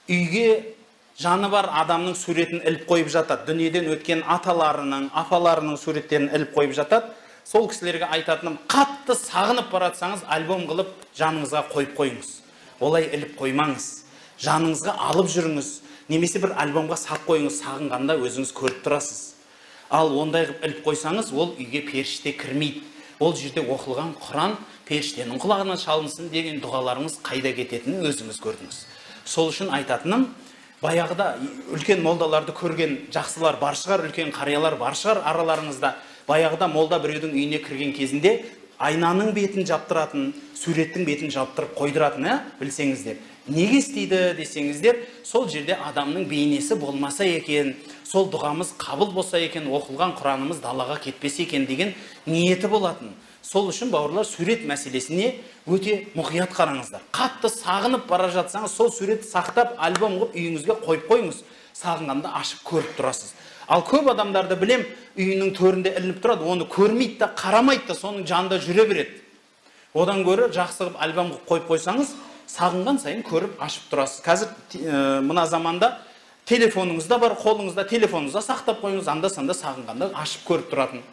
Үйге жаны бар адамның суретін іліп қойып жатады. Дүниеден өткен аталарының, апаларының суреттерін іліп қойып жатады. Сол кісілерге айтатыным, қатты сағынып баратсаңыз, альбом қылып жаныңызға қойып қойыңыз. Олай іліп қоймаңыз. Жаныңызға алып жүріңіз. Немесе бір альбомға сап қойыңыз, сағынғанда өзіңіз көріп тұрасыз. Ал ондай қылып іліп қойсаңыз, ол үйге періште кірмейді. Ол жерде оқылған Құран періштенің құлағына шалынсын деген дұғаларыңыз қайда кететінін өзіңіз көрдіңіз. Сол үшін айтатыным, баяғыда үлкен молдаларды көрген жақсылар бар шығар, үлкен қариялар бар шығар араларыңызда. Баяғыда молда біреудің үйіне кірген кезінде айнаның бетін жаптыратын, суреттің бетін жаптырып қойдыратын, білсеңіздер. Неге істейді десеңіздер, сол жерде адамның бейнесі болмаса екен, сол дұғамыз қабыл болса екен, оқылған Құранымыз далаға кетпесе екен деген ниеті болатын. Сол үшін, бауырлар, сурет мәселесіне өте мұқият қараңыздар. Қатты сағынып бара жатсаңыз, сол суретті сақтап, альбом қылып үйіңізге қойып қойыңыз. Сағынғанда ашып көріп тұрасыз. Ал көп адамдарды білем, үйінің төрінде ілініп тұрады, оны көрмейді да, қарамайды да, соның жанында жүре береді. Одан гөрі жақсы қылып альбом қылып қойып қойсаңыз, сағынған сайын көріп ашып тұрасыз. Қазір мына заманда телефоныңызда бар, қолыңызда телефоныңызда сақтап қойыңыз, анда-санда сағынғанда ашып көріп тұратын.